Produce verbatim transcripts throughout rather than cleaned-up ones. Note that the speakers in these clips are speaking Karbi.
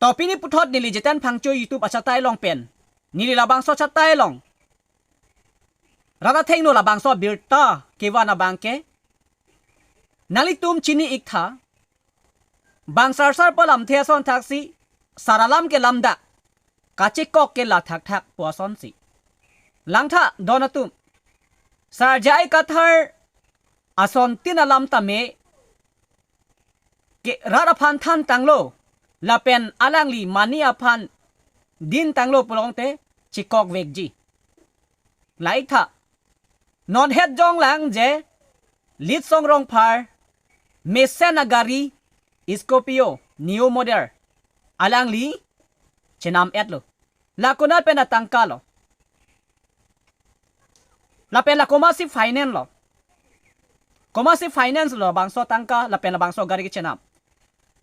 To pini puthot neli Jiten Phangcho YouTube achatai along pen, neli labangso achatai along rat athengno labangso abirta kevan abangke, nanglitum chini-iktha, bang sarsar palamthe ason thaksi, sar alam ke lamdak, kachekok ke la thakthak pu asonsi. Langtha don atum, Sar J I Kathar asontin alam tame ke rat aphan thantanglo, lapen alangli mani aphan dintanglo pulote chekokvekji. La-iktha, non het jonglang je Litsong Rongphar mesen agari Scorpio new model alangli chenam-etlo. La konat pen atangka lo? Lapen la komatsi finance lo? Komatsi finance lo labangso atangka lapen labangso agari kechenam?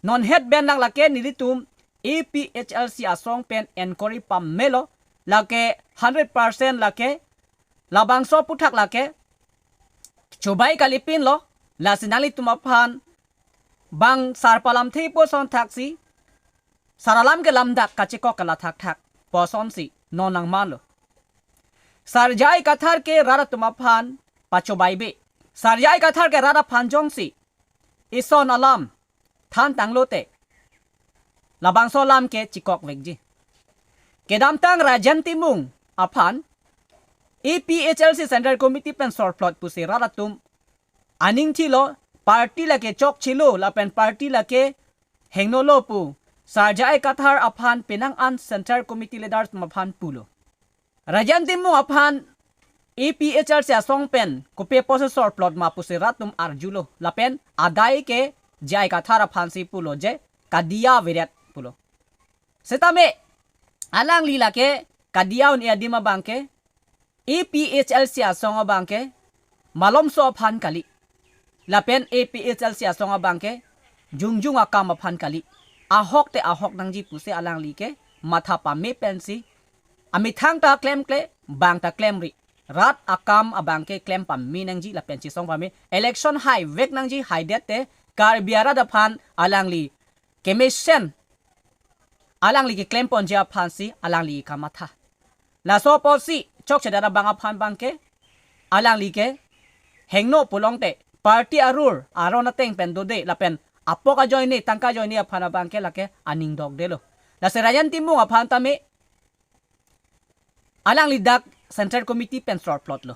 Non het pen lang lake nelitum A P H L C asong pen inquiry pamelo, lake hundred percent lake labangso aputhak lake chobai kalipinlo. Lasi nanglitum aphan bang sar palamthe pu ason thaksi, sar alam ke lamdak, kachekok ke la thakthak pu asonsi non nangmanlo. Sar J I Kathar ke rat atum aphan pachobaibe. Sar J I Kathar ke rat aphan jongsi ison alam thantanglote, labangso alam ke chekokvekji. Kedamtang Rajen Timung aphan A P H L C Central Committee pen sorplot pusi rat atum aningthilo, party lake chokchelo lapen party lake hengnolo pu Sar J I Kathar aphan penang an Central Committee leaders atum aphan pulo. Rajen Timung aphan A P H L C asong pen kopi apotsi sorplot ma pusi rat atum arjulo, lapen adai ke J I Kathar aphansi pulo je kadiya viret pulo. Setame alangli lake kadiya un-e adim abangke A P H L C asong abangke malomso aphan kali, lapen A P H L C asong abangke jongjung akam aphan kali. Ahok te ahok nangji pusi alangli ke matha pame pensi, amethang ta klemkle, bang ta klemri, rat akam abangke klem pame nangji lapen chesong pame, election haivek nangji, haidet te Karbi arat aphan alangli kemesen alangli keklem ponji aphansi alangli kamatha. Laso apotsi chokchedet abang aphan abangke alangli ke hengno pulote party arur aron ateng pen dode lapen apok ajoine, tangka ajoine aphan abangke lake aning dokdelo. Lasi Rajen Timung aphan tame alangli dak Central Committee pen sorplotlo.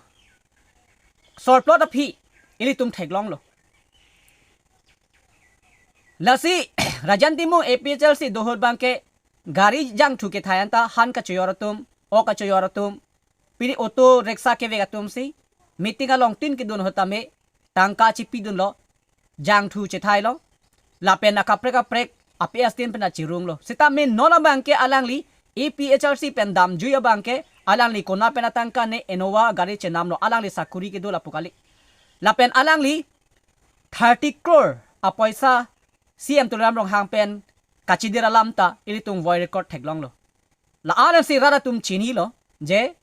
Sorplot aphi ilitum theklonglo. Lasi Rajen Timung A P H L C do ahut abangke gari jangthu kethai anta han kachoyor atum, ok kachoyor atum, pini auto rickshaw kevek atumsi meeting along tin kedun ahut tame tangka chipidunlo, jangthu chethailo, lapen akaprek kaprek A P S tin pen achirunglo. Setame non abangke alangli A P H L C pen damjui abangke alangli konat pen atangka ne Innova gari chenamlo, alangli sakuri kedo lapu kali. Lapen alangli thirty crore apoisa C M Tuliram Ronghang pen kachidir alam ta ilitum voice record theklonglo. La-ansi rat atum chinilo je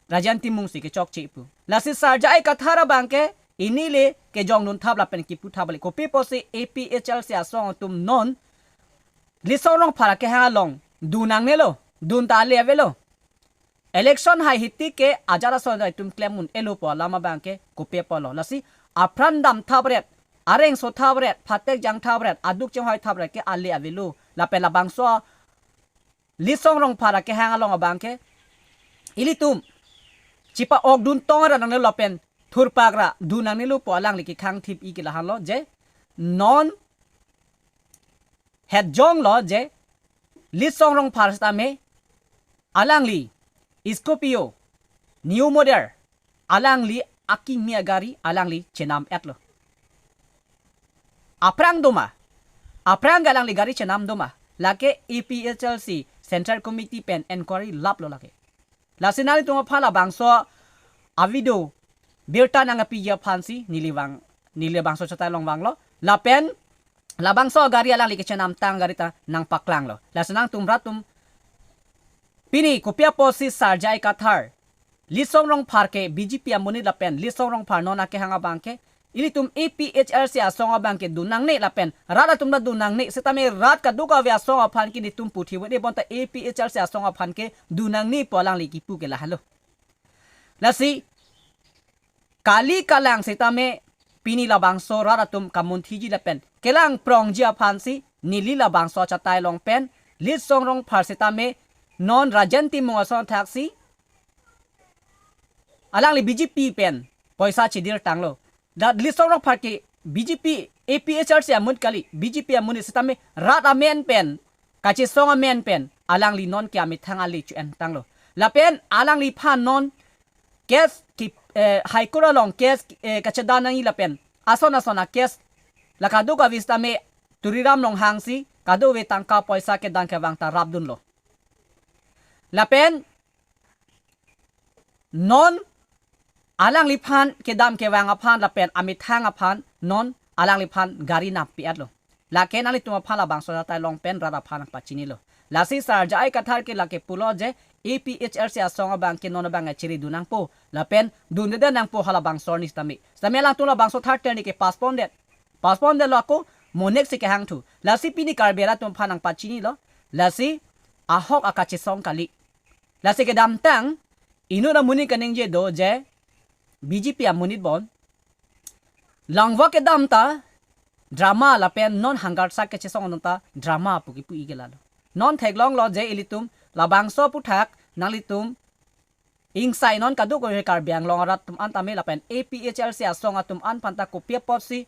Rajen Timung si kechokche pu. Lasi Sar J I Kathar abangke pini le kejongdun thap lapen kipu thap le, kopi apotsi A P H L C asong atum non Litsong Rongphar akehang along dun nangnelo, dun ta ale avelo. Election hai hitik ke ajat ason atum klem un-elo pu alam abangke kopi apotlo. Lasi apran dam thapret, areng so thapret, phatek jang thapret, aduk chenghoi thapret ke ale avelo. Lapen labangso Litsong Rongphar akehang along abangke ilitum chepa-okdun tong ra nangnelo lapen thurpak ra dun nangnelo pu alangli kekhang thip-i ke lahenlo je non het jonglo je Litsong Rongphar setame alangli Scorpio new model alangli akimi agari alangli chenam-etlo. Aphrang doma, aphrang ke alangli gari chenam doma, lake A P H L C Central Committee pen inquiry laplo lake. Lasi nanglitum aphan labangso avideo birta nangkapiji aphansi neli vang, neli labangso achatai along vanglo. Lapen labangso gari alangli kechenamtang gari ta nangpaklanglo. Lasi nangtum rat atum pini kopi apotsi Sar J I Kathar, Litsong Rongphar ke B J P amonit lapen Litsong Rongphar non akehang abangke ilitum A P H L C asong abang ke dun nangne lapen rat atum ta dun nangne, setame rat kadokave asong aphan ke nelitum puthi wet e bonta A P H L C asong aphan ke dun nangne pu alangli kipu ke lahelo. Lasi kali kalang setame pini labangso rat atum kamunthiji lapen kelang prongji aphansi neli labangso achatai along pen Litsong Rongphar setame non Rajen Timung ason thaksi alangli B J P pen poisa chidir tanglo. Dak Litsong Rongphar ke B J P, A P H L C amonit kali, B J P amonit setame rat amen pen, kachesong amen pen alangli non ke amethang ale chu-en tanglo. Lapen alangliphan non case ki, eh, High Court along case, eh, kachedan nangji lapen ason ason a case la kadokave setame Tuliram Ronghang si kadokave tangka poisa kedam kevang ta rapdunlo. Lapen non alangliphan kedam kevang aphan lapen amethang aphan non alangliphan gari nangpi-etlo. Lake nanglitum aphan labangso achatai along pen rat aphan nangpachinilo. Lasi Sir J I Kathar ke lake pulo je A P H L C asong abang ke non abang achiri dun nangpo lapen dunde nangpo halabangso arni setame. Setame alangtum labangso third term ni ke postpone det. Postpone detlo ako mo next si kehangthu. Lasi pini Karbi arat atum aphan nangpachinilo. Lasi ahok akachesong kali. Lasi kedamtang inut amonit kaningje do je B J P amonit bon langvak kedam ta drama lapen non hangarsak kachesong atum ta drama pu kipu-i ke lalo. Non theklonglo je ilitum labangso aphuthak nanglitum ingsai non kadokave Karbi Anglong arat atum an tame lapen A P H L C asong atum an aphanta kopi apotsi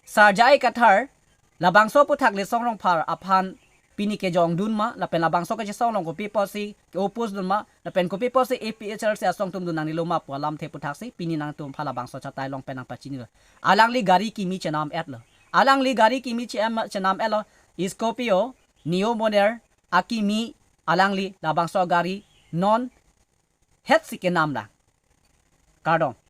Sir J I Kathar labangso aphuthak Litsong Rongphar aphan pini kejongdun ma lapen labangso kachesong along kopi apotsi ke-oppose dun ma lapen kopi apotsi A P H L C asong atum dun nangnelo ma pu alamthe aphuthaksi pini nangtum aphan labangso achatai along pen nangpachinilo. Alangli gari kimi chenam-etlo. Alangli gari kimi che-, chenam-etlo. Scorpio, Neo model akimi alangli labangso gari non hetsi kenam lang. Kardom.